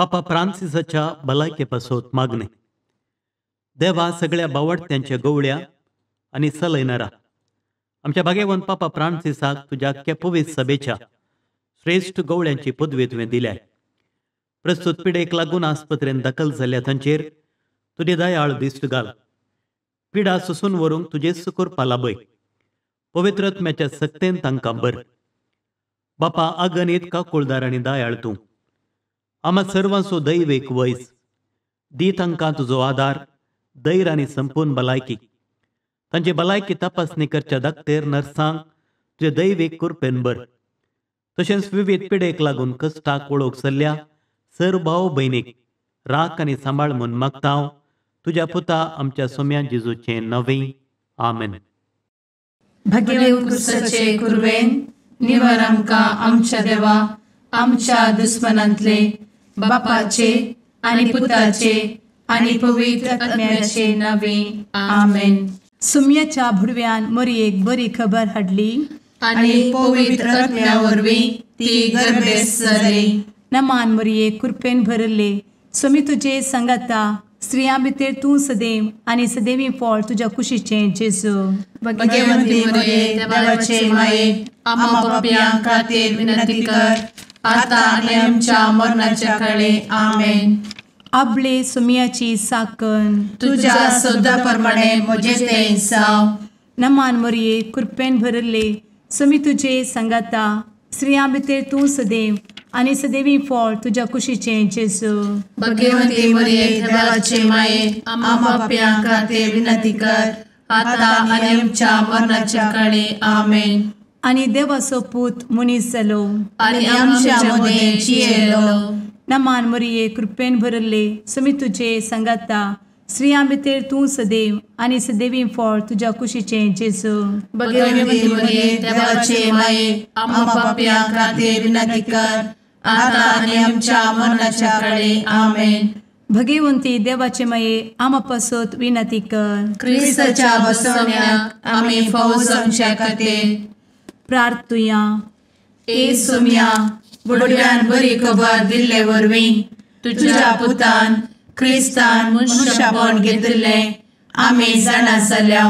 पापा फ्रांसिसाच्या भलायके पासत मागणें. देवा सगळ्या बावडत्यांच्या गवळ्या आनी सलयनारा आमच्या भाग्यवंत पापा फ्रांसिसाक तुज्या पवित्र सभेच्या श्रेश्ठ गवळ्यांची पदवी तुवें दिल्या. प्रस्तुत पिडेक लागून आस्पत्रेन दाखल जाल्ल्या तांचेर तुजी दयाळ दिश्ट घाल. पिडा सोसून व्हरूंक तुजेच करपा लाभय. पवित्र आत्म्याच्या सक्तेन तांकां बर. बापा अगणीत काकुळदार आनी दयाळ तूं आमा सर्वांचो दैवेक वैज दी तांकां तुजो आदार, धैर्य आनी संपूर्ण भलायकी. तांची भलायकी तपासणी करच्या दाक्तेर नर्सांक तुजे दैवीक कृपेन बर. तशेंच विविध पिडेक लागून कश्टाक वळख सरल्या सर भाव भयणीक राख आनी सांबाळ म्हूण मागता हांव तुज्या पुता आमच्या सोम्या जेजूचें नवें. आमेन. भगेवंत क्रिस्ताचे कुर्बेन निवर आमकां आमच्या देवा आमच्या दुस्मनांतले बापाचे आनी पुताचे आनी पवित्र आत्म्याचे नावे. आमेन. सुम्याच्या भुडव्यान मोरयेक बरी खबर हाडली आनी पवित्र आत्म्या वरवीं ती गर्भेस्त जाली. नमान मोरये, कृपेन भरले, स्वामी तुजे सांगाता, स्त्रियां भितर तूं सदैव आनी सदैवी फळ तुज्या कुशीचें जेजू. भगवंती मोरये, देवाचे माये, आम्हा पापयां खातीर विनंती कर आता आनी आमच्या मरणाच्या काळे. आमेन. आपले सुमियाची साकन तुज्या सदा प्रमाणे म्हजें तें जावं. नमान मोरये, कृपेन भरले, स्वामी तुजे सांगाता, स्त्रियां भितर तूं सदैव आनी सदैवी फळ तुज्या कुशीचें जेजू. भगवंती मोरये, देवाचे माये, आम्हा पापयां खातीर विनंती कर आता आनी आमच्या मरणाच्या काळे. आमेन. आनी देवाचो पूत मनीस जालो आनी आमच्या मदें जियेलो. नमान मोरये, कृपेन भरले, स्वामी तुजे सांगाता, स्त्रियां भितर तूं सदैव आनी सदैवी फळ तुज्या कुशीचें जेजू. भगवंती मोरये, देवाचे माये, आम्हा पापयां खातीर विनंती कर आता आनी आमच्या मरणाच्या काळे. आमेन. भगवंती देवाचे माये, आम्हा पासत विनंती कर. क्रिस्ताच्या बसवण्याक आमी फावो जावच्या खातीर प्रार्थुया. ए सोम्या, बुडव्यान बरी खबर दिल्ले वरवीं तुज्या पुतान क्रिस्तान मनशापण घेतिल्लें आमी जाणा जाल्या.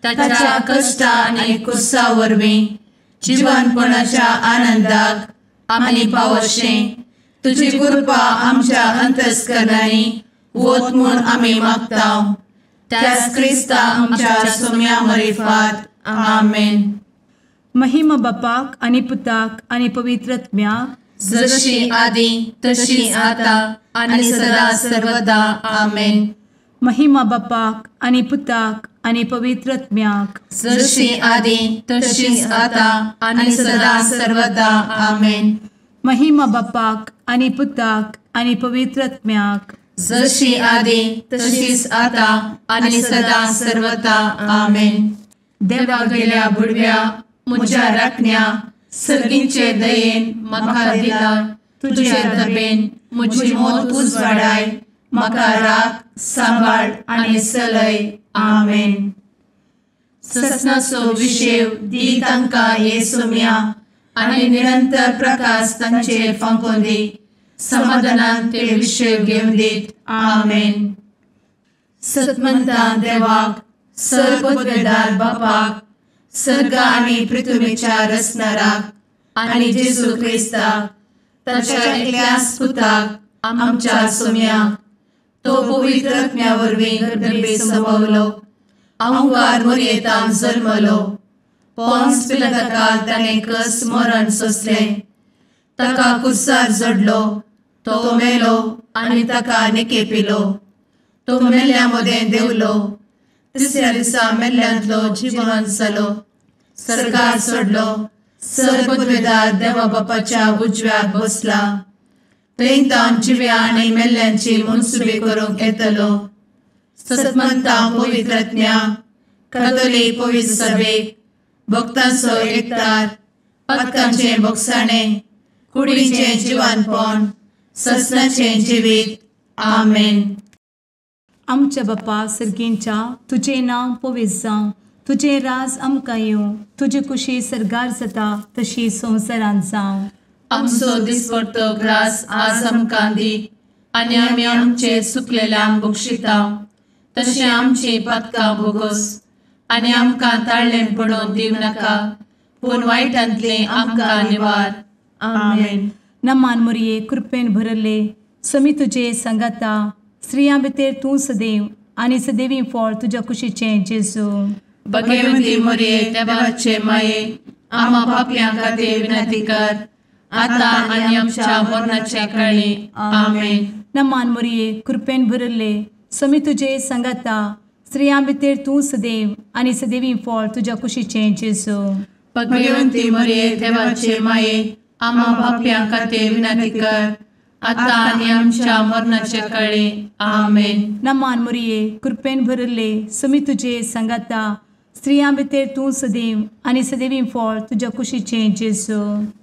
ताच्या कश्टा आनी कुसा वरवीं जिवनपणाच्या आनंदाक आमी पावशें तुजी कृपा आमच्या अंतस्करणांनी वत म्हूण आमी मागता. त्याच क्रिस्ता आमच्या सोम्या मरिफात. आमेन. महिमा बापाक आनी पुताक आनी पवित्र आत्म्याक, जशी आदी तशी आता आनी सदा सर्वदा. आमेन. महिमा बापाक आनी पुताक आनी पवित्र आत्म्याक, जशी आदी तशी आता आनी सदा सर्वदा. आमेन. महिमा बापाक आनी पुताक आनी पवित्र आत्म्याक, जशी आदी तशीच आता आनी सदा सर्वदा. आमेन. देवा गेल्या बुडव्या म्हज्या राखण्या सर्गींचे दयेन म्हाका दिला तुजे दबेन म्हजी मोत उजवाडाय, म्हाका राख सांबाळ आनी सलय. आमेन. ससनाचो विशेव दी तांकां हे सोम्या आनी निरंतर प्रकाश तांचेर फांकोवन दी, समाधानान ते विशेव घेवन दीत. आमेन. सतमंता देवाक, सर्वपदवेदार बापाक, सर्ग आनी पृथ्वीच्या रचणाराक आनी जेजू क्रिस्ताक ताच्या एकल्याच पुताक आमच्या सोम्याक, तो पवित्र आत्म्या वरवीं गर्भे संभवलो, अहंकार मोरयेतान जल्मलो, पोन्स पिलाताकाल ताणें कस मरण सोंसलें, ताका कुर्सार जडलो, तो मेलो आनी ताका निकेपिलो, तो मेल्ल्या मदें देंवलो, तिसऱ्या दिसा मेल्ल्यांतलो जिवन जालो, सर्गार सोडलो, सर्वपदवेदार देवा बापाच्या उजव्याक बसला, थंय तावन जिव्या आनी मेल्ल्यांची मनसुबी करूंक येतलो. सतमंता पवित्र आत्म्या, कातोलीक पवित्र सभेक, भक्तांचो एकतार, पातकांचें भोगसाणें, कुडीचें जिवानपण, ससनाचें जिवीत. आमेन. आमच्या बापा सर्गींच्या, तुजें नांव पवित्र जावं, तुजें राज आमकां येवं, तुजी कुशी सर्गार जाता तशी संवसारांत जावं. आमचो दिसपडतो ग्रास आज आमकां दी आनी आमी आमचे सुकलेल्यांक बक्षिता तशें आमची पातकां भोगोस आनी आमकां ताळ्ळें पडोवन दिवं नाका पूण वायटांतलें आमकां निवार. आमेन. नमान मोरये कृपेन भरले समी तुजे संगाता स्त्रियां भितर तूं सदैव आनी सदैवी फळ तुज्या कुशीचें जेजू. भगवती मोरये देवाचे माये आमा पापयां खातीर विनंती कर आतां आनी आमच्या मरणाच्या काळी. आमेन. नमान मोरये कृपेन भरले समी तुजे संगाता स्त्रियां भितर तूं सदैव आनी सदैवी फळ तुज्या कुशीचें जेजू. भगवती मोरये देवाचे माये आमा पापयां खातीर विनंती कर आतां आनी आमच्या मरणाच्या काळी. आमेन. नमान मोरये कृपेन भरले समी तुजे संगाता स्त्रियां भितर तूं सदैव आनी सदैवी फळ तुज्या कुशीचें जेजू.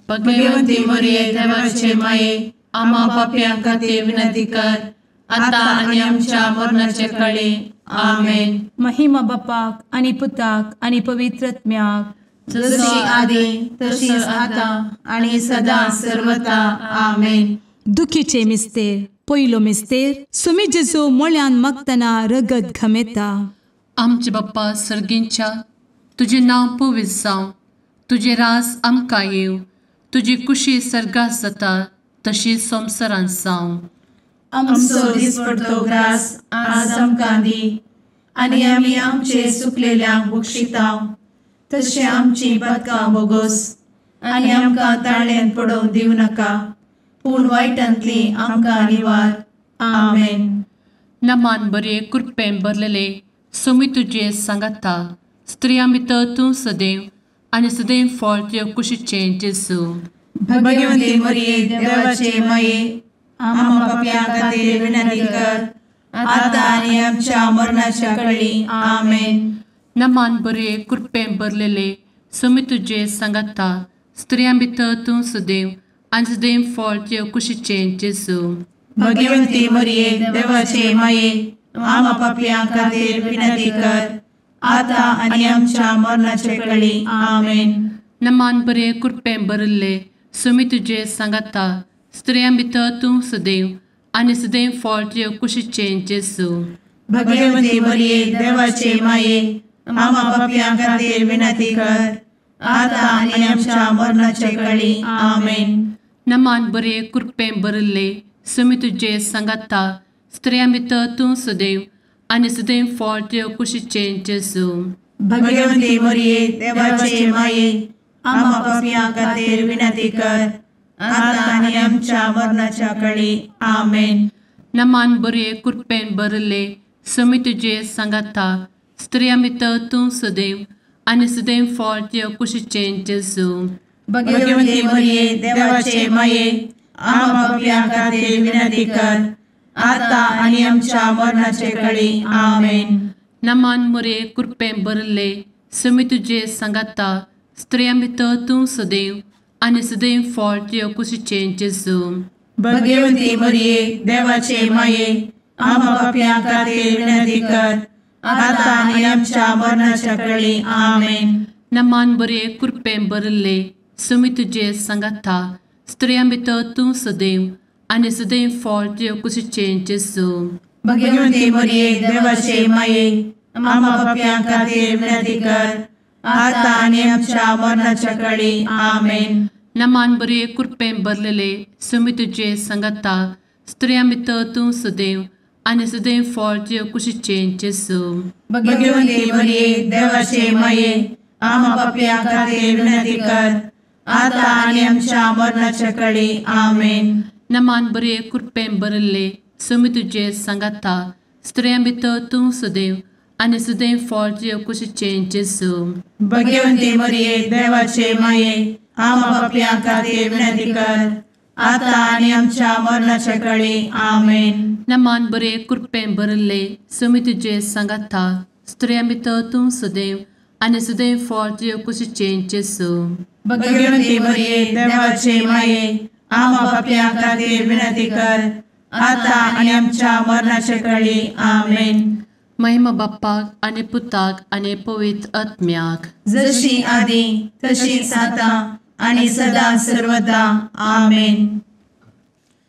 भगवती मोरये देवाचे माये आमा पापयां खातीर विनंती कर आतां आनी आमच्या मरणाच्या काळी. आमेन. महिमा बापाक आनी पुताक आनी पवित्र आत्म्याक जशी आदी तशीच आतां आनी सदां सर्वता. आमेन. दुखीचे मिस्तेर पयलो मिस्तेर सुमी जेजू मोळ्यान मागतना रगत घमेता. आमचे बाप्पा सर्गींच्या तुजें नांव पवित्र जावं, तुजें रास आमकां येवं, तुजी कुशी सर्गात जाता तशी संवसारांत जावं. आमचो दिसपडतो ग्रास आज आमकां दी आनी आमी आमचे सुकलेल्यांक बक्षिता तशें आमची पातकां भोगोस आनी आमकां ताळ्यांत पडोवन दिवं नाका पूण वायटांतली आमकां निवार. आमेन. नमान बरे कृपेन भरलेले सुमी तुजे सांगाता स्त्रियां भितर तूं सदैव आनी सदैव फळ तुज्या कुशीचें जेजू. भगवती मोरये देवाचे माये आमा पापयां खातीर विनंती कर आतां आनी आमच्या मरणाच्या काळी. आमेन. नमान बरे कृपेन भरलेले सुमी तुजे सांगाता स्त्रियां भितर तूं सदैव आनी सदैव फळ तुज्या कुशीचें जेजू. भगवती मोरये देवाचे माये आमा पापयां खातीर विनंती कर आतां आनी आमच्या मरणाच्या काळी. आमेन. नमान बरे कृपेन भरलेले सुमी तुजे सांगाता स्त्रियां भितर तूं सदैव आनी सदैव फळ तुज्या कुशीचें जेजू. भगवती मोरये देवाचे माये आमा पापयां खातीर विनंती कर आतां आनी आमच्या मरणाच्या काळी. आमेन. नमान बरे कृपेन भरलेले सुमी तुजे सांगाता स्त्रियां भितर तूं सदैव आनी सदैव फळ तुज्या कुशीचें जेजू. भगवती मोरये देवाचे माये आमा पापयां खातीर विनंती कर आतां आनी आमच्या मरणाच्या काळी. आमेन. नमान बरे कृपेन भरलेले सुमी तुजे सांगाता स्त्रियां भितर तूं सदैव आनी सदैव फळ तुज्या कुशीचें जेजू. भगवती मोरये देवाचे माये आमा पापयां खातीर विनंती कर आतां आनी आमच्या मरणाच्या काळी. आमेन. नमान मोरये कृपेन भरलेले सुमी तुजे सांगाता स्त्रियां भितर तूं सदैव आनी सदैव फळ तुज्या कुशीचें जेजू. भगवती मोरये देवाचे माये आमा पापयां खातीर विनंती कर आतां आनी आमच्या मरणाच्या काळी. आमेन. नमान बरे कृपेन भरलेले सुमी तुजे सांगाता स्त्रियां भितर तूं सदैव आनी सदैव फळ तुज्या कुशीचें जेजू. भगवती मोरये देवाचे माये आमा पापयां खातीर विनंती कर आतां आनी आमच्या मरणाच्या काळी. आमेन. नमान बरे कृपेन भरलेले सुमी तुजे सांगाता स्त्रियां भितर तूं सदैव आनी सदैव फळ तुज्या कुशीचें जेजू. भगवती मोरये देवाचे माये आमा पापयां खातीर विनंती कर आतां आनी आमच्या मरणाच्या काळी. आमेन. नमान बरे कृपेन भरलेले सुमी तुजे सांगाता स्त्रियां भितर तूं सदैव आनी सदैव फळ तुज्या कुशीचें जेजू. भगवती मोरये देवाचे माये आमा पापयां खातीर विनंती कर आतां आनी आमच्या मरणाच्या काळी. आमेन. नमान बरे कृपेन भरलेले सुमी तुजे सांगाता स्त्रियां भितर तूं सदैव आनी सदैव फळ तुज्या कुशीचें जेजू. भगवती मोरये देवाचे माये आमा पापयां खातीर विनंती कर आतां आनी आमच्या मरणाच्या काळी. आमेन. महिमा बाप्पाक आनी पुताक आनी पवित्र आत्म्याक जशी आदी तशीच आतां आनी सदां सर्वदा. आमेन.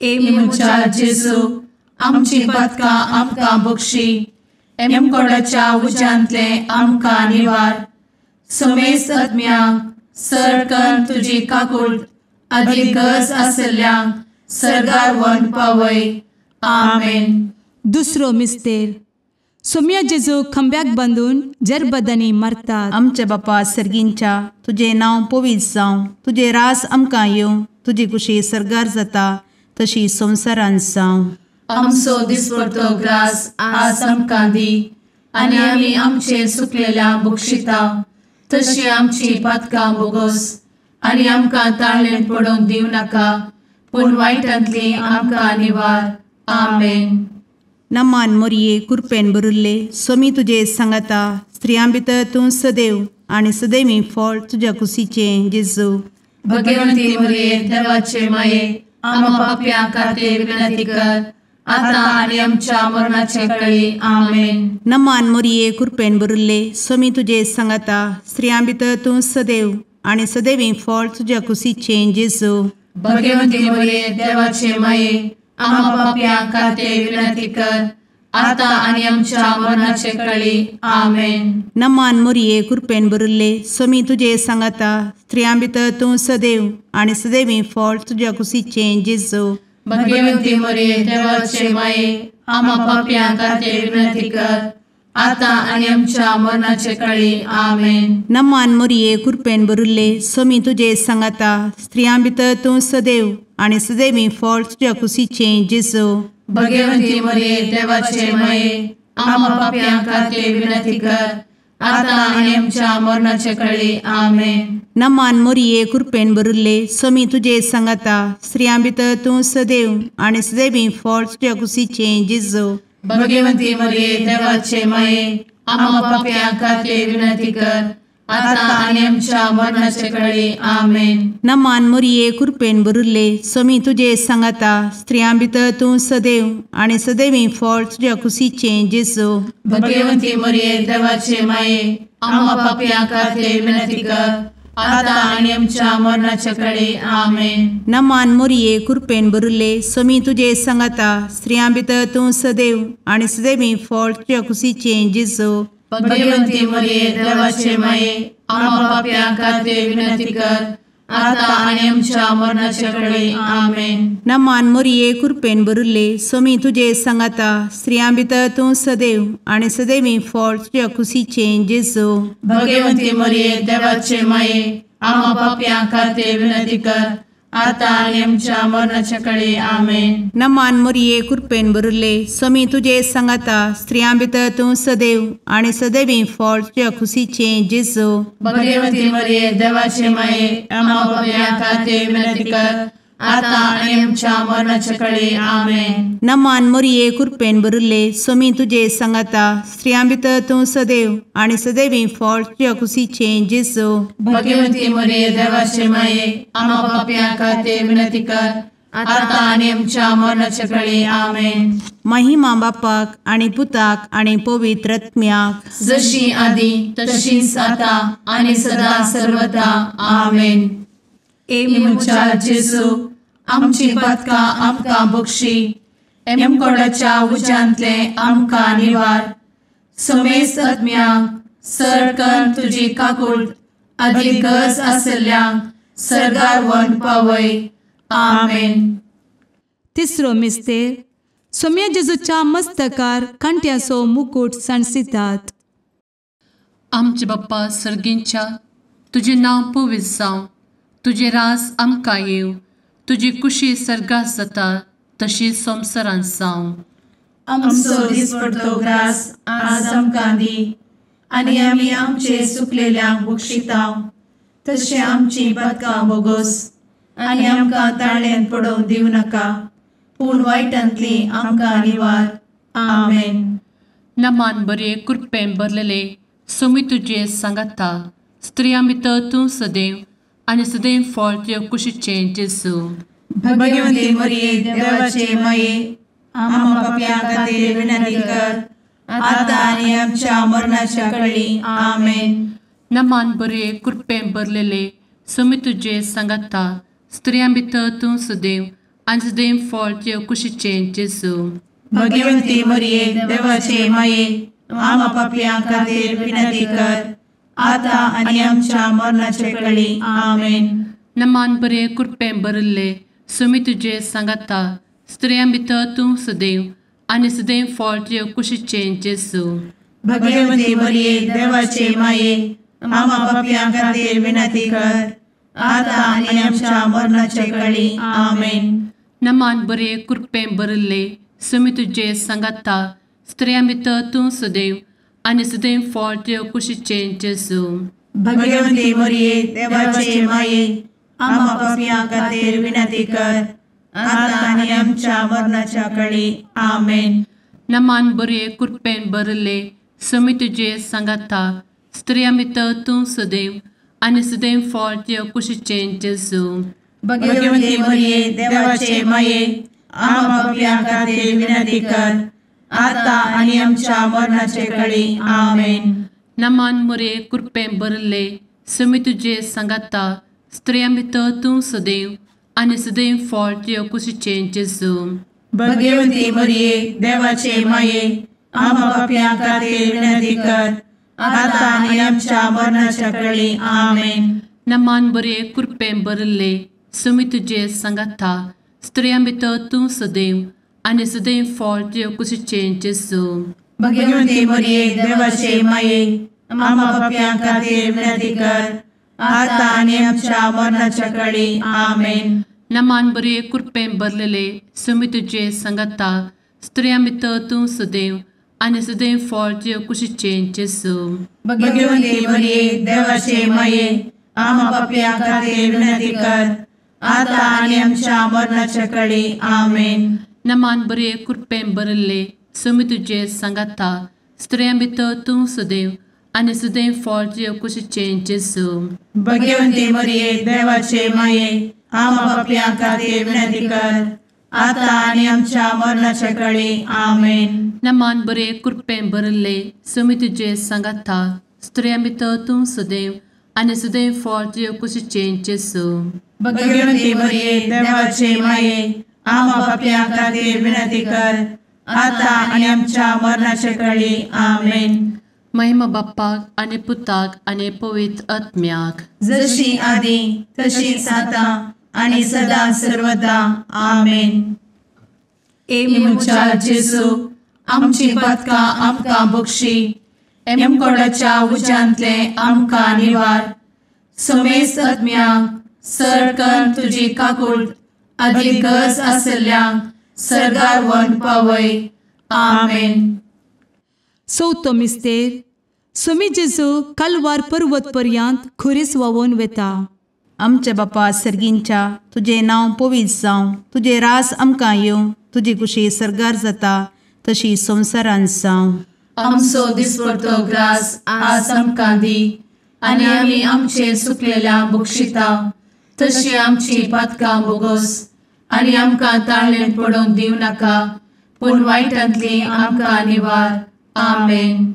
ए म्हज्या जेजू, आमची पातकां आमकां बक्षी, एमकोडाच्या उज्यांतले आमकां निवार. समेस्त आत्म्यांक सरकन तुजी काकूट आदी गरज आसल्ल्यांक सर्गार व्हरून पावय. आमेन. दुसरो मिस्तेर. सोम्या जेजू खंब्याक बांदून जरबदांनी मारतात. आमच्या बापा सर्गींच्या, तुजें नांव पवित्र जावं, तुजें रास आमकां येवं, तुजी कुशी सर्गार जाता तशी संवसारांत जावं. आमचो दिसपडतो ग्रास आज आमकां दी, आनी आमी आमचे सुकलेल्या बक्षिता तशी आमची पातकां बोगोस, आनी आमकां ताळेन पडोवंक दिवं नाका, पूण वायटांतली आमकां निवार. आमेन. नमान मोरये, कुरपेन भरिल्ले, सोमी तुजे सांगाता, स्त्रियां भितर तूं सदैव आनी सदैवी फळ तुज्या कुशीचें जेजू. भगवंती मोरये, देवाचे माये, आमा पापयां खातीर विनंती कर, आतां आनी आमच्या मरणाचे कळी. आमेन. नमान मोरये, कुरपेन भरिल्ले, सोमी तुजे सांगाता, स्त्रियां भितर तूं सदैव आनी सदैवी फळ तुज्या कुशीचें जेजू. भगवंती मोरये, देवाचे माये, आमा पापयां खातीर विनंती कर, आतां आनी आमच्या मरणाचे कळी. आमेन. नमान मोरये, कुरपेन भरिल्ले, सोमी तुजे सांगाता, स्त्रियां भितर तूं सदैव आनी सदैवी फळ तुज्या कुशीचें जेजू. भगवंती मोरये, देवाचे माये, आमा पापयां खातीर विनंती कर, आतां आनी आमच्या मरणाचे कळी. आमेन. नमान मोरये, कुरपेन भरिल्ले, सोमी तुजे सांगाता, स्त्रियां भितर तूं सदैव आनी सदैवी फळ तुज्या कुशीचें जेजू. भगवंती मोरये, देवाचे माये, आमा पापयां खातीर विनंती कर, आतां आनी आमच्या मरणाचे कळी. आमेन. नमान मोरये, कुरपेन भरिल्ले, सोमी तुजे सांगाता, स्त्रियां भितर तूं सदैव आनी सदैवी फळ तुज्या कुशीचें जेजू. भगवंती मोरये, देवाचे माये, आमा पापयां खातीर विनंती कर, आतां आनी आमच्या मरणाचे कळी. आमेन. नमान मोरये, कुरपेन भरिल्ले, सोमी तुजे सांगाता, स्त्रियां भितर तूं सदैव आनी सदैवी फळ तुज्या कुशीचें जेजू. भगवंती मोरये, देवाचे माये, आमा पापयां खातीर विनंती कर, आतां आनी आमच्या मरणाचे कळी. आमेन. नमान मोरये, कुरपेन भरिल्ले, सोमी तुजे सांगाता, स्त्रियां भितर तूं सदैव आनी सदैवी फळ तुज्या कुशीचें जेजू. भगवंती मोरये, देवाचे माये, आमा पापयां खातीर विनंती कर, आतां आनी आमच्या मरणाचे कळी. आमेन. नमान मोरये, कुरपेन भरिल्ले, सोमी तुजे सांगाता, स्त्रियां भितर तूं सदैव आनी सदैवी फळ तुज्या कुशीचें जेजू. भगवंती मोरये, देवाचे माये, आमा पापयां खातीर विनंती कर, आतां आनी आमच्या मरणाचे कळी. आमेन. नमान मोरये, कुरपेन भरिल्ले, सोमी तुजे सांगाता, स्त्रियां भितर तूं सदैव आनी सदैवी फळ तुज्या कुशीचें जेजू. भगवंती मोरये, देवाचे माये, आमा पापयां खातीर विनंती कर, आतां आनी आमच्या मरणाचे कळी. आमेन. नमान मोरये, कुरपेन भरिल्ले, सोमी तुजे सांगाता, स्त्रियां भितर तूं सदैव आनी सदैवी फळ तुज्या कुशीचें जेजू. भगवंती मोरये, देवाचे माये, आमा पापयां खातीर विनंती कर, आतां आनी आमच्या मरणाचे कळी. आमेन. महिमा बापाक आनी पुताक आनी पवित्र आत्म्याक, जशी आदी तशीच आतां आनी सदां सर्वदा. आमेन. ए म्हज्या जेजू, आमची पातकां आमकां बक्षी, एमकोडाच्या उज्यांतले आमकां निवार. समेस्त आत्म्यांक सरकन तुजी काकूट आदी गरज आसल्ल्यांक सर्गार व्हरून पावय. आमेन. तिसरो मिस्तेर. सोम्या जेजूच्या मस्तकार कांट्याचो मुकूट सांडसितात. आमचे बाप्पा सर्गींच्या, तुजें नांव पवित्र जावं, तुजें रास आमकां येवं, तुजी कुशी सर्गात जाता तशी संवसारांत जावं. आमचो दिसपडतो ग्रास आज आमकां दी, आनी आमी आमचे सुकलेल्यांक बक्षिता तशें आमची पातकां बोगोस, आनी आमकां ताळ्यान पडोवंक दिवं नाका, पूण वायटांतली आमकां निवार. आमेन. नमान बरे कृपेन भरलेले, सोमी तुजे सांगाता, स्त्रियां भितर तूं सदैव आनी सदैव फळ तुज्या कुशीचें जेजू. भगवंती मोरये, देवाचे माये, आमा पापयां खातीर विनंती कर, आतां आनी आमच्या मरणाच्या कळी. आमेन. नमान बरे कृपेन भरलेले, सोमी तुजे सांगाता, स्त्रियां भितर तूं सुदैव आनी सुदैव फळ तुज्या कुशीचें जेजू। भगवंती मरिये देवाचे माये, आमा पापयां खातीर विनंती कर, आतां आनी आमच्या मरणाचे कळी। आमेन। नमान बरे कृपेन भरिल्ले, सोमी तुजे सांगाता, स्त्रियां भितर तूं सुदैव आनी सुदैव फळ तुज्या कुशीचें जेजू। भगवंती मरिये देवाचे माये, आमा पापयां खातीर विनंती कर, आतां आनी आमच्या मरणाचे कळी। आमेन। नमान बरे कृपेन भरिल्ले, सोमी तुजे सांगाता, स्त्रियां भितर तूं सुदैव आनी सुदैव फळ तुज्या कुशीचें जेजू। भगवंती मरिये देवाचे माये, आमा पापयां खातीर विनंती कर, आतां आनी आमच्या मरणाच्या कळी। आमेन। नमान बरे कृपेन भरिल्ले, सोमी तुजे सांगाता, स्त्रियां भितर तूं सुदैव आनी सुदैव फळ तुज्या कुशीचें जेजू। भगवंती मरिये देवाचे माये, आमा पापयां खातीर विनंती कर, आतां आनी आमच्या मरणाचे कळी। आमेन। नमान मरिये कृपेन भरिल्ले, सोमी तुजे सांगाता, स्त्रियां भितर तूं सुदैव आनी सुदैव फळ तुज्या कुशीचें जेजू। भगवंती मरिये देवाचे माये, आमा पापयां खातीर विनंती कर, आतां आनी आमच्या मरणाच्या कळी। आमेन। नमान बरे कृपेन भरिल्ले, सोमी तुजे सांगाता, स्त्रियां भितर तूं सुदैव आनी सुदैव फळ तुज्या कुशीचें जेजू। भगवंती मरिये देवाचे माये, आमा पापयां खातीर विनंती कर, आतां आनी आमच्या मरणाच्या कळी। आमेन। नमान बरे कृपेन भरलेले, सोमी तुजे सांगाता, स्त्रियां भितर तूं सुदैव आनी सुदैव फळ तुज्या कुशीचें जेजू। भगवंती मरिये देवाचे माये, आमा पापयां खातीर विनंती कर, आतां आनी आमच्या मरणाच्या कळी। आमेन। नमान बरे कृपेन भरिल्ले, सोमी तुजे सांगाता, स्त्रियां भितर तूं सुदैव आनी सुदैव फळ तुज्या कुशीचें जेजू। भगवंती मरिये देवाचे माये, आमा पापयां खातीर विनंती कर, आतां आनी आमच्या मरणाच्या कळी। आमेन। नमान बरे कृपेन भरिल्ले, सोमी तुजे सांगाता, स्त्रियां भितर तूं सुदैव आनी सुदैव फळ तुज्या कुशीचें जेजू। भगवंती मरिये देवाचे माये, आमा पापयां खातीर विनंती कर, आतां आनी आमच्या मरणाचे कळी। आमेन। महिमा बाप्पाक आनी पुताक आनी पवित्र आत्म्याक, जशी आदी तशीच आतां आनी सदा सर्वदा। आमेन। ए म्हज्या जेजू, आमची पातकां आमकां बक्षी, एमकोडाच्या उज्यांतले आमकां निवार, समेस्त आत्म्यांक सरकन तुजी काकूट आदी गरज आसल्ल्यांक सर्गार व्हरून पावय। आमेन। चवथो मिस्तेर, सोमी जेजू कालवार पर्वत पर्यंत खुरीस व्हांवून वेता। आमच्या बापा सर्गींच्या, तुजें नांव पवित्र जावं, तुजें रास आमकां येवं, तुजी कुशी सर्गार जाता तशी संवसारांत जावं। आमचो दिसपडतो ग्रास आज आमकां दी, आनी आमी आमचे सुकलेल्या बक्षिता तशी आमची पातकां बोगोस, आनी आमकां ताळेन पडोवंक दिवं नाका, पूण वायटांतली आमकां निवार। आमेन।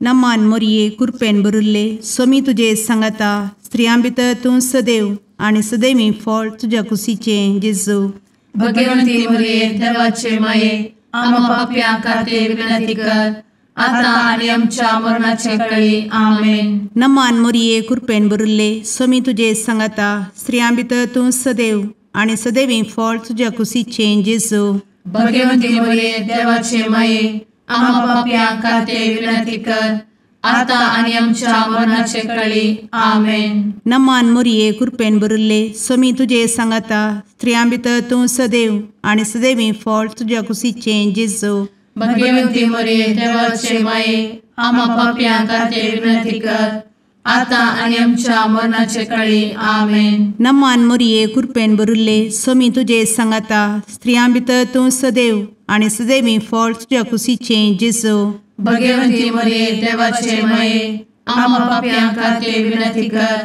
नमान मोरये कृपेन भरिल्ले, सोमी तुजे सांगाता, स्त्रियां भितर तूं सदैव आनी सदैवी फळ तुज्या कुशीचें जेजू। भगवंती मरिये देवाचे माये, आमा पापयां खातीर विनंती कर, आतां आनी आमच्या मरणाचे कळी। आमेन। नमान मोरये कृपेन भरिल्ले, सोमी तुजे सांगाता, स्त्रियां भितर तूं सदैव आनी सदैवी फळ तुज्या कुशीचें जेजू। भगवंती मरिये देवाचे माये, आमा पापयां खातीर विनंती कर, आतां आनी आमच्या मरणाचे कळी। आमेन। नमान मोरये कृपेन भरिल्ले, सोमी तुजे सांगाता, स्त्रियां भितर तूं सदैव आनी सदैवी फळ तुज्या कुशीचें जेजू। भगवंती मरिये देवाचे माये, आमा पापयां खातीर विनंती कर, आतां आनी आमच्या मरणाचे कळी। आमेन। नमान मोरये कृपेन भरिल्ले, सोमी तुजे सांगाता, स्त्रियां भितर तूं सदैव आनी सदैवी फळ तुज्या कुशीचें जेजू। भगवंती मरिये देवाचे माये, आमा पापयां खातीर विनंती कर,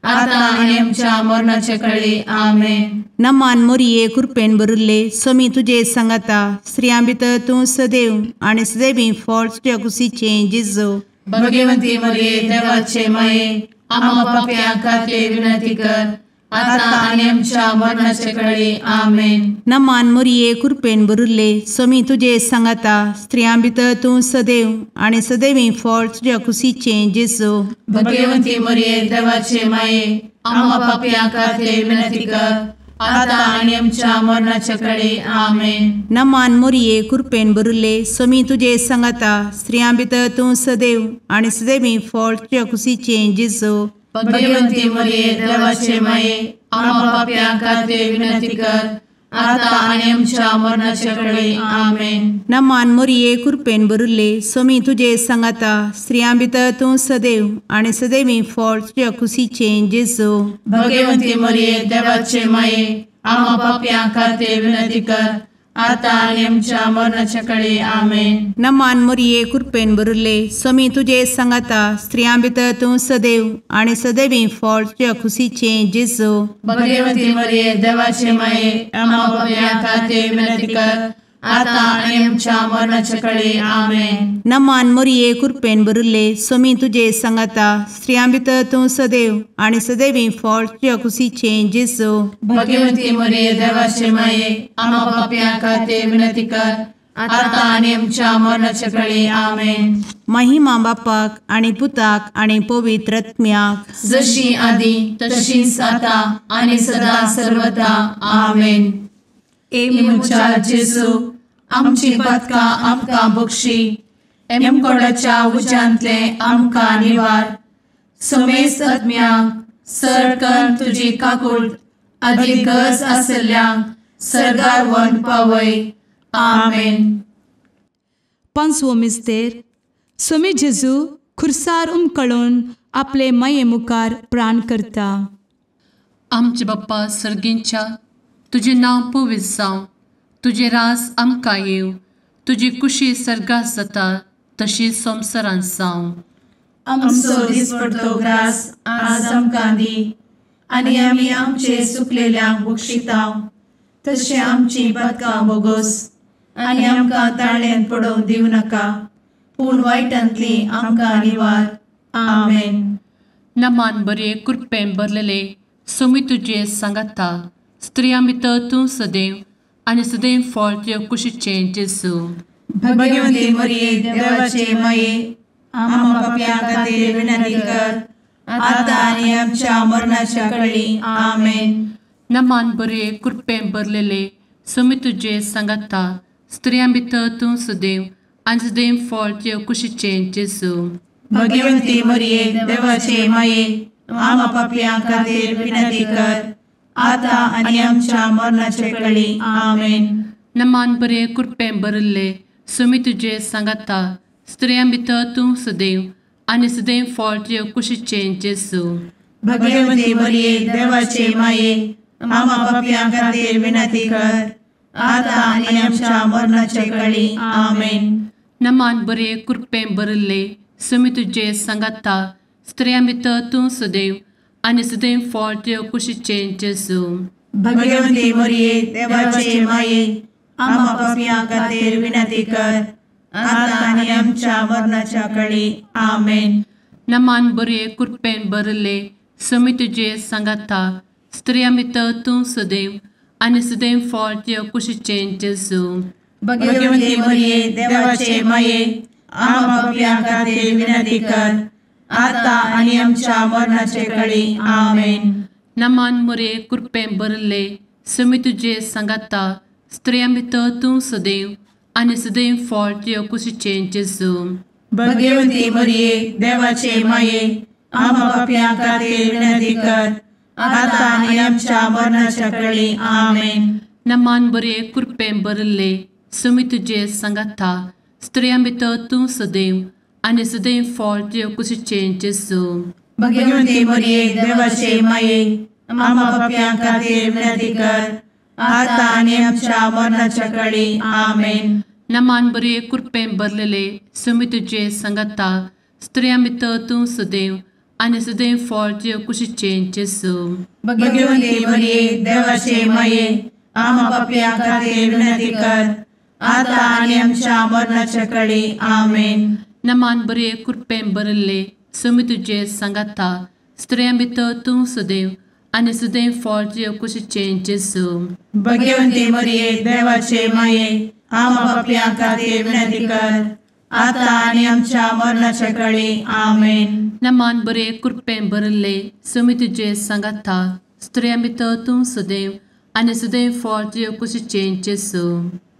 आतां आनी आमच्या मरणाचे कळी। आमेन। नमान मोरये कृपेन भरिल्ले, सोमी तुजे सांगाता, स्त्रियां भितर तूं सदैव आनी सदैवी फळ तुज्या कुशीचें जेजू। भगवंती मरिये देवाचे माये, आम्हा पापयां खातीर विनंती कर आतां आनी आमच्या मरणाचे कळे. आमेन. नमान मोरये कृपेन भरिल्ले स्वामी तुजे सांगाता, स्त्रियां भितर तूं सदैव आनी सदैवी फळ तुज्या कुशीचें जेजू. भगवंती मोरये देवाचे माये आम्हा पापयां खातीर विनंती कर आतां आनी आमच्या मरणाचे कळे. आमेन. नमान मोरये कृपेन भरिल्ले स्वामी तुजे सांगाता, स्त्रियां भितर तूं सदैव आनी सदैवी फळ तुज्या कुशीचें जेजू. भगवंती मोरये देवाचे माये आम्हा पापयां खातीर विनंती कर आतां आनी आमच्या मरणाचे कळे. आमेन. नमान मोरये कृपेन भरिल्ले स्वामी तुजे सांगाता, स्त्रियां भितर तूं सदैव आनी सदैवी फळ तुज्या कुशीचें जेजू. भगवंती मोरये देवाचे माये आम्हा पापयां खातीर विनंती कर आतां आनी आमच्या मरणाचे कळे. आमेन. नमान मोरये कृपेन भरिल्ले स्वामी तुजे सांगाता, स्त्रियां भितर तूं सदैव आनी सदैवी फळ तुज्या कुशीचें जेजू. भगवंती मोरये देवाचे माये आम्हा पापयां खातीर विनंती कर आतां आनी आमच्या मरणाचे कळे. आमेन. नमान मोरये कृपेन भरिल्ले स्वामी तुजे सांगाता, स्त्रियां भितर तूं सदैव आनी सदैवी फळ तुज्या कुशीचें जेजू. भगवंती मोरये देवाचे माये आम्हा पापयां खातीर विनंती कर आतां आनी आमच्या मरणाचे कळे. आमेन. महिमा बापाक आनी पुताक आनी पवित्र आत्म्याक, जशी आदी तशीच आतां आनी सदा सर्वदा. आमेन. ए म्हज्या जेजू आमची पातकां आमकां बक्षी, एमकोडाच्या उज्यांतले आमकां निवार, समेस्त आत्म्यांक सरकन तुजी काकूट आदी गरज आसल्ल्यांक सर्गार व्हरून पावय. आमेन. पांचवो मिस्तेर. स्वामी जेजू खुर्सार उमकळून आपले माये मुखार प्राण करता. आमचे बाप्पा सर्गींच्या, तुजें नांव पवित्र जावं, तुजें रास आमकां येवं, तुजी कुशी सर्गात जाता तशी संवसारांत जावं. आमचो दिसपडतो ग्रास आज आमकां दी आनी आमी आमचे चुकलेल्यांक बक्षिता तशें आमची पातकां बोगोस आनी आमकां ताळ्यांत पडोवंक दिवं नाका, पूण वायटांतली आमकां निवार. आमेन. नमान बरे कृपेन भरलेले स्वामी तुजे सांगाता, स्त्रियां भितर तूं सदैव आनी सदैव फळ तुज्या कुशीचें जेजू. भगवंती मोरये देवाचे माये आम्हा पापयां खातीर विनंती कर आतां आनी आमच्या मरणाच्या कळी. आमेन. नमान बरे कृपेन भरलेले स्वामी तुजे सांगाता, स्त्रियां भितर तूं सदैव आनी सदैव फळ तुज्या कुशीचें जेजू. भगवंती मोरये देवाचे माये आम्हा पापयां खातीर विनंती कर आतां आनी आमच्या मरणाचे कळी. आमेन. नमान बरे कृपेन भरिल्ले स्वामी तुजे सांगाता, स्त्रियां भितर तूं सदैव आनी सदैव फळ तुज्या कुशीचें जेजू. भगवंती मोरये देवाचे माये आम्हा पापयां खातीर विनंती कर आतां आनी आमच्या मरणाचे कळी. आमेन. नमान बरे कृपेन भरिल्ले स्वामी तुजे सांगाता, स्त्रियां भितर तूं सदैव आनी सदैव फळ तुज्या कुशीचें जेजू. भगवंती मोरये देवाचे माये आम्हा पापयां खातीर विनंती कर आतां आनी आमच्या मरणाच्या कळी. आमेन. नमान बरे कृपेन भरिल्ले स्वामी तुजे सांगाता, स्त्रियां भितर तूं सदैव आनी सदैव फळ तुज्या कुशीचें जेजू. भगवंती मोरये देवाचे माये आम्हा पापयां खातीर विनंती कर आतां आनी आमच्या मरणाचे कळी. आमेन. नमान मोरये कृपेन भरिल्ले स्वामी तुजे सांगाता, स्त्रियां भितर तूं सदैव आनी सदैव फळ तुज्या कुशीचें जेजू. भगवंती मोरये देवाचे माये आम्हा पापयां खातीर विनंती कर आतां आनी आमच्या मरणाच्या कळी. आमेन. नमान बरे कृपेन भरिल्ले स्वामी तुजे सांगाता, स्त्रियां भितर तूं सदैव आनी सदैव फळ तुज्या कुशीचें जेजू. भगवंती मोरये देवाचे माये आम्हा पापयां खातीर विनंती कर आतां आनी आमच्या मरणाच्या कळी. आमेन. नमान बरे कृपेन भरलेले स्वामी तुजे सांगाता, स्त्रियां भितर तूं सदैव आनी सदैव फळ तुज्या कुशीचें जेजू. भगवंती मोरये देवाचे माये आम्हा पापयां खातीर विनंती कर आतां आनी आमच्या मरणाच्या कळी. आमेन. नमान बरे कृपेन भरिल्ले स्वामी तुजे सांगाता, स्त्रियां भितर तूं सदैव आनी सदैव फळ तुजे कुशीचें जेजू। भगवंती मरिये देवाचे माये आमा पापयां खातीर विनंती कर आतां आनी आमच्या मरणाच्या काळी। आमेन। नमान बरे कृपेन भरिल्ले स्वामी तुजे सांगाता, स्त्रियां भितर तूं सदैव आनी सदैव फळ तुजे कुशीचें जेजू।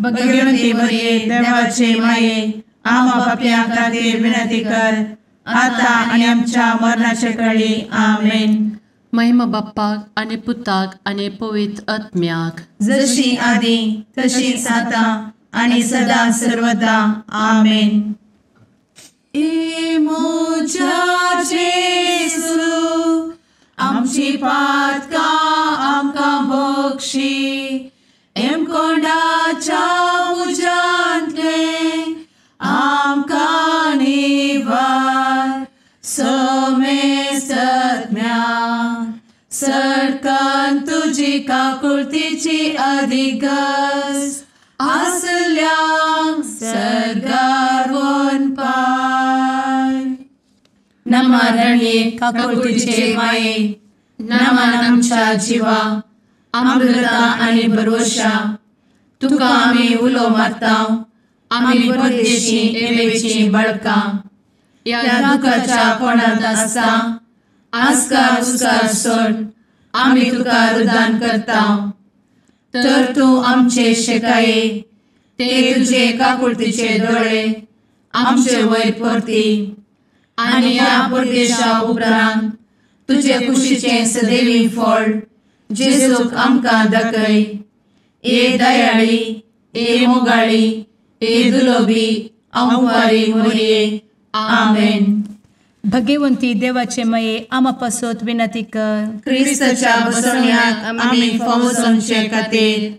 भगवंती मरिये देवाचे माये आमा पापयां खातीर विनंती कर आतां आनी आमच्या मरणाच्या काळी। आमेन। महिमा बाप्पाक आनी पुताक आनी पवित्र आत्म्याक, जशी आदी तशीच आतां आनी सदा सर्वदा। आमेन। ए म्हज्या जेजू आमची पातकां आमकां बक्षी, एमकोंडाच्या उज्यांतले आमकां निवार, समेस्तज्ञा सरकान तुजी काकुळतीची अधिगस आसल्यांक सर्गार वनपाय। नमरणये काकुळतीचे माये, नमन आमच्या जिवा अमृता आनी भरवशा, तुका आमी उलो मारता, आमी परदेशी एवेची बळकां, ह्या दुखाच्या कोणांत आसता आस्कार उस्कार सोड आमी तुका रुदान करता, तर तूं आमचे शेकाये ते तुजे काकुळतीचे दोळे आमचे वयर परती आनी ह्या परदेशा उपरांत तुजे कुशीचें सदैवी फळ जेजूक आमकां दाखय। ए दयाळी, ए मोगाळी, ए दुलोबी अंवारी मोरये। आमेन। भगवंती देवाचे माये आमा पासत विनंती कर। क्रिस्ताच्या बसवण्याक आमी फावो जावचे खातीर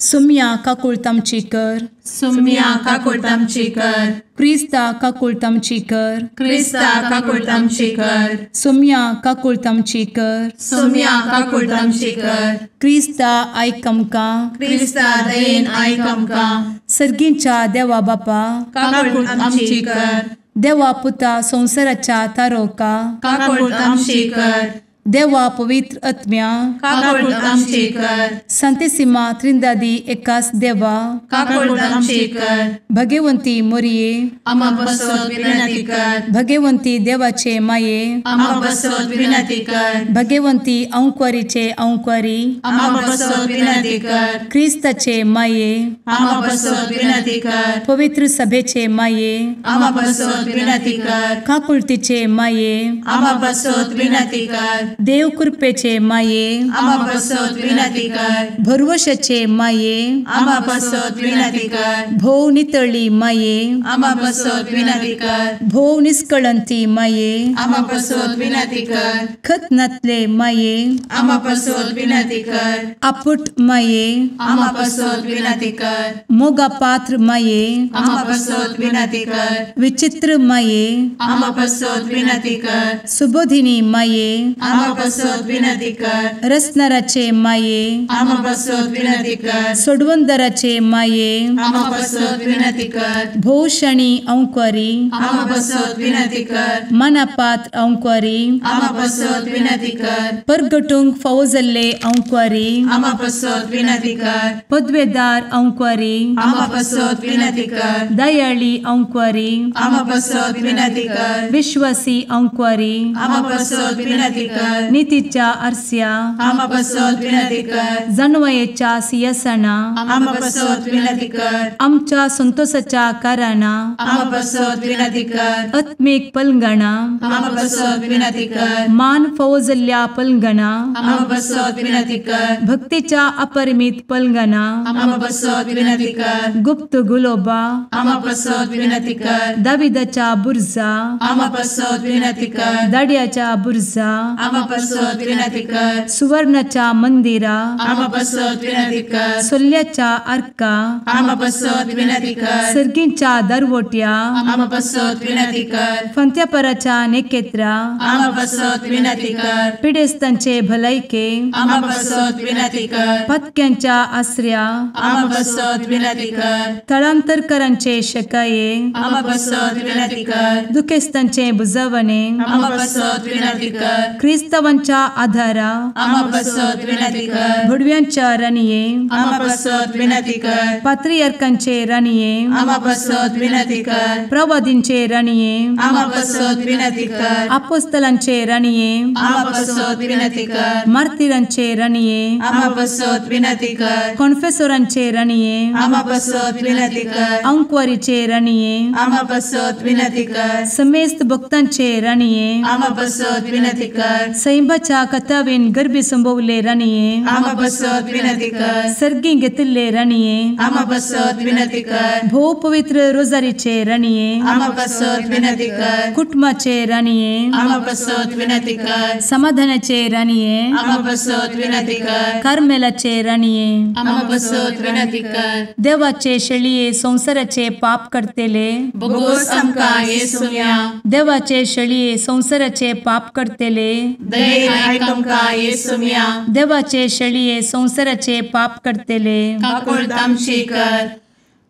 सुम्या काकुळट आमची कर, सुम्या काकुळट आमची कर, क्रिस्ता काकुळट आमची कर, क्रिस्ता काकुळट आमची कर, सुम्या काकुळट आमची कर, सुम्या काकुळट आमची कर, क्रिस्ता आयक आमकां, क्रिस्ता दयेन आयक आमकां, सर्गींच्या देवा बापा काकुळट आमची कर, देवा पुता संवसाराच्या तारोका काकुळट आमची कर, देवा पवित्र आत्म्या काकुळट आमची कर, संतेसिमा त्रिंदादी एकास देवा काकुळट आमची कर, भगवंती मोरये आमा पासत विनंती कर, भगवंती देवाचे माये आमा पासत विनंती कर, भगवंती अंकुरीचे अंकुरी आमा पासत विनंती कर, क्रिस्ताचे माये आमा पासत विनंती कर, पवित्र सभेचे माये आमा पासत विनंती कर, काकुळतीचे माये आमा पासत विनंती कर, देव कृपेचे माये आमा पासत विनंती कर, भरवशाचे माये आमा पासत विनंती कर, भोव नितळी माये आमा पासत विनंती कर, भोव निष्कळंती माये आमा पासत विनंती कर, खतनातले माये आमा पासत विनंती कर, आपुट माये आमा पासत विनंती कर, मोगा पात्र माये आमा पासत विनंती कर, विचित्र माये आमा पासत विनंती कर, सुबोधिनी माये आमा पासत विनंती कर, रसनाराचे माये आमा पासत विनंती कर, सोडवंदराचे माये आमा पासत विनंती कर, भोवशणी अंकुरी आमा पासत विनंती कर, मनापात्र अंकुरी आमा पासत विनंती कर, परगटूंक फावो जाल्ले अंकुरी आमा पासत विनंती कर, पदवेदार अंकुरी आमा पासत विनंती कर, दयाळी अंकुरी आमा पासत विनंती कर, विश्वासी अंकुरी आमा पासत विनंती कर, नितीच्या आरस्या आमा पासत विनंती कर, जानवयेच्या सिंहासना आमा पासत विनंती कर, आमच्या संतोषाच्या कारणा आमा पासत विनंती कर, आत्मीक पलंगणा आमा पासत विनंती कर, मान फावो जाल्ल्या पलंगणा आमा पासत विनंती कर, भक्तीच्या अपरिमित पलंगणा आमा पासत विनंती कर, गुप्त गुलोबा आमा पासत विनंती कर, दाविदाच्या बुर्जा आमा पासत विनंती कर, दाड्याच्या बुर्जा आमा आमा पासत विनंती कर। सुवर्णाच्या मंदिरा आमा पासत विनंती कर। सोल्याच्या आर्का आमा पासत विनंती कर। सर्गींच्या दरवट्या आमा पासत विनंती कर। फंत्यापराच्या नेकेत्रा आमा पासत विनंती कर। पिडेस्तांचे भलायके आमा पासत विनंती कर। पत्क्यांच्या आसऱ्या आमा पासत विनंती कर। थळांतरकरांचे शकाये आमा पासत विनंती कर। दुखेस्तांचे बुजवणे आमा पासत विनंती कर। क्रिस्तावांच्या आधारा आमा पासत विनंती कर। भुडव्यांच्या राणये आमा पासत विनंती कर। पात्रियार्कांचे राणये आमा पासत विनंती कर। प्रवादींचे राणये आमा पासत विनंती कर। अपोस्तलांचे राणये आमा पासत विनंती कर। मार्तीरांचे राणये आमा पासत विनंती कर। कॉन्फेसोरांचे राणये आमा पासत विनंती कर। अंकवारीचे राणये आमा पासत विनंती कर। समेस्त भक्तांचे राणये आमा पासत विनंती कर। सैंबाच्या कथावेन गर्भी संभवले राणये आमा पासत विनंती कर। सर्गी घेतिल्ले राणये आमा पासत विनंती कर। भोव पवित्र रोजारीचे राणये आमा पासत विनंती कर। कुटुंबाचे राणये आमा पासत विनंती कर। समाधानाचे राणये आमा पासत विनंती कर। कार्मेलाचे राणये आमा पासत विनंती कर। देवाचे शेळये संसाराचे पाप करतेले बोगोस आमकां येसुम्या। देवाचे शेळये संसाराचे पाप करतेले दयेन आयक आमकां येसुम्या। देवाचे शेळये संसाराचे पाप करतेले काकुळट आमची कर।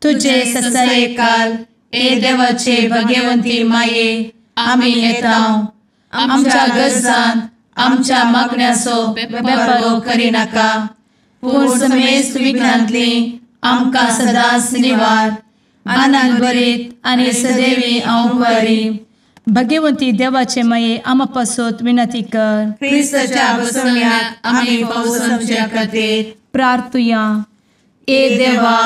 तुझे ससायेकाल ए देवाचे भगवंती माये आमी येता आमच्या गरजान आमच्या मागण्याचो बेपर्वो करिनाका, पूण समेस्त विघ्नांतली आमकां सदांच निवार। आनंद भरीत आनी सदैवी अंवकारी भगवंती देवाचे माये आमा पासत विनंती कर। क्रिस्ताच्या बसवण्याक आमी पावसाच्या खातीर प्रार्थुया। ए देवा,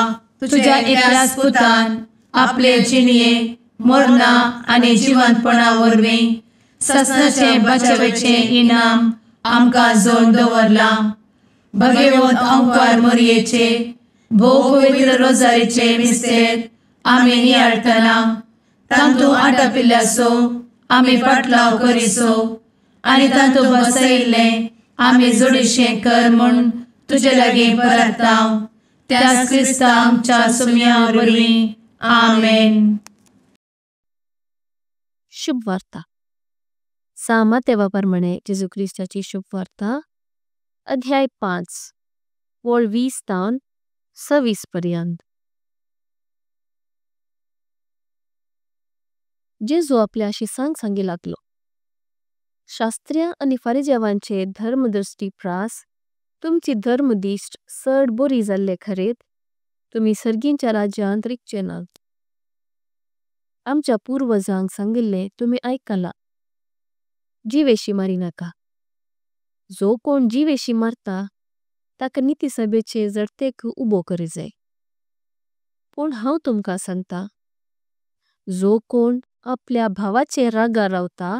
तुझ्या एकल्याच पुतान आपले जिणये मरणा आनी जिवंतपणा वरवीं ससनाचे बचावेचे इनाम आमकां जोड दवरलां। भगवंत अंकार मोरयेचे भोव पवित्र रोजारीचे मिस्तेर आमी नियाळटना तांतू आटापिल्ल्याचो आमी पाटलाव करिसो आनी तांतू बसयिल्लें आमी जोडीशें कर म्हूण तुजे लागीं परताव त्याच क्रिस्ता आमच्या सुम्या वरवीं। आमेन। शुभ वार्ता। सामातेवा परमाणे जेजू क्रिस्ताची शुभ वार्ता अध्याय 5 वळ 20 तावन 26 पर्यंत। जेजू आपल्या शिसांक सांगी लागलो, शास्त्र्या आनी फारिजेवांचे धर्मदृष्टी प्रास तुमची धर्मदिष्ट सड बोरी जाल्ले खरेत तुमी सर्गींच्या राज्यांत रिकचे नात। आमच्या पूर्वजांक सांगिल्ले तुमी आयकला, जीवेशी मारी नाका। जो कोण जीवेशी मारता ताका नीति सभेचे जडतेक उबो करी जाय। पण हांव तुमका सांगता, जो कोण आपल्या भावाचे रागार रावता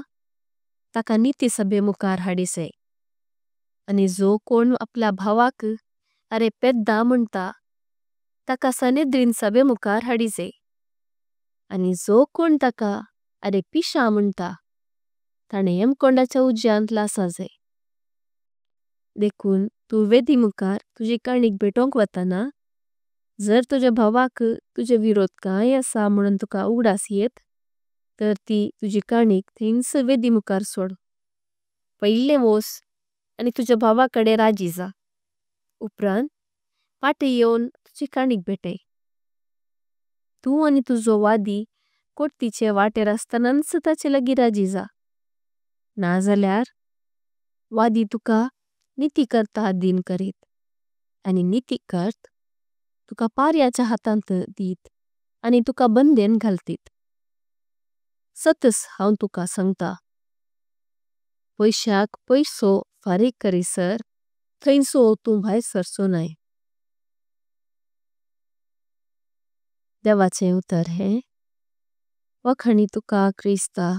ताका नीति सभे मुखार हाडी जाय। आनी जो कोण आपल्या भावाक अरे पेद्दा म्हुणता ताका सनेद्रीन सभे मुखार हाडी जाय। आनी जो कोण ताका अरे पिशा म्हुणता ताणे येमकोंडाच्या उज्यांत लासा जाय। देखून तू वेदी मुखार तुजी काणीक भेटोंक वताना जर तुज्या भावाक तुजे विरोध काय असा म्हणून तुका उगडास येत तर ती तुजी काणीक थैंस वेदी मुखार सोड। पयलें वोस आनी तुज्या भावाकडे राजी जा, उपरांत पाटे येवन तुजी काणीक भेटय। तू आनी तुजो वादी कोर्तीचे वाटेर आसतनाच ताचे लागी राजी जा, ना जाल्यार वादी तुका नीति करता दिन करीत आनी नीति करत तुका पार्याच्या हातांत दीत आनी तुका बंदें घालतीत। सतस हांव तुका सांगता, पैशाक पैसो फारीक करीसर थैंसो तूं भायर सरचो नाय। देवाचें उतर हें वखाणी तुका क्रिस्ता।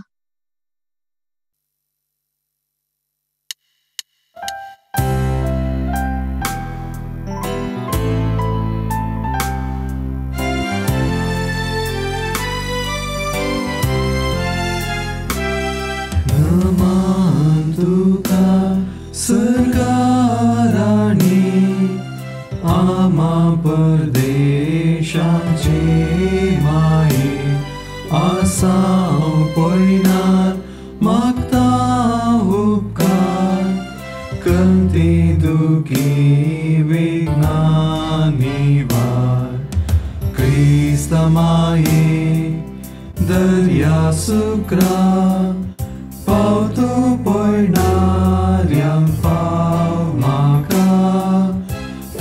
नमान तुका पयणार मागता उपकार कंती दुखी विघ्नां निवार क्रिस्ता माये दर्या सुक्रा पावतो पयणाऱ्यांक पाव म्हाका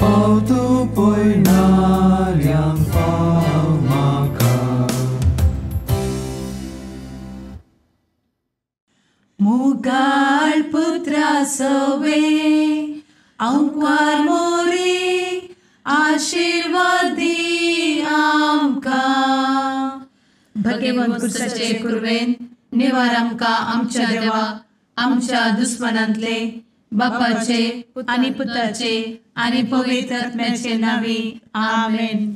पावतो पयणाऱ्यांक पाव म्हाका. मुगाळ पुत्रा सवे आंकवार मोरे आशिर्वाद दी आमकां. भगेवंत कुर्साचे कुर्वेन निवार आमकां आमच्या देवा आमच्या दुस्मनांतले बापाचे आनी पुताचे आनी पवित्र आत्म्याचे नांवी आमेन.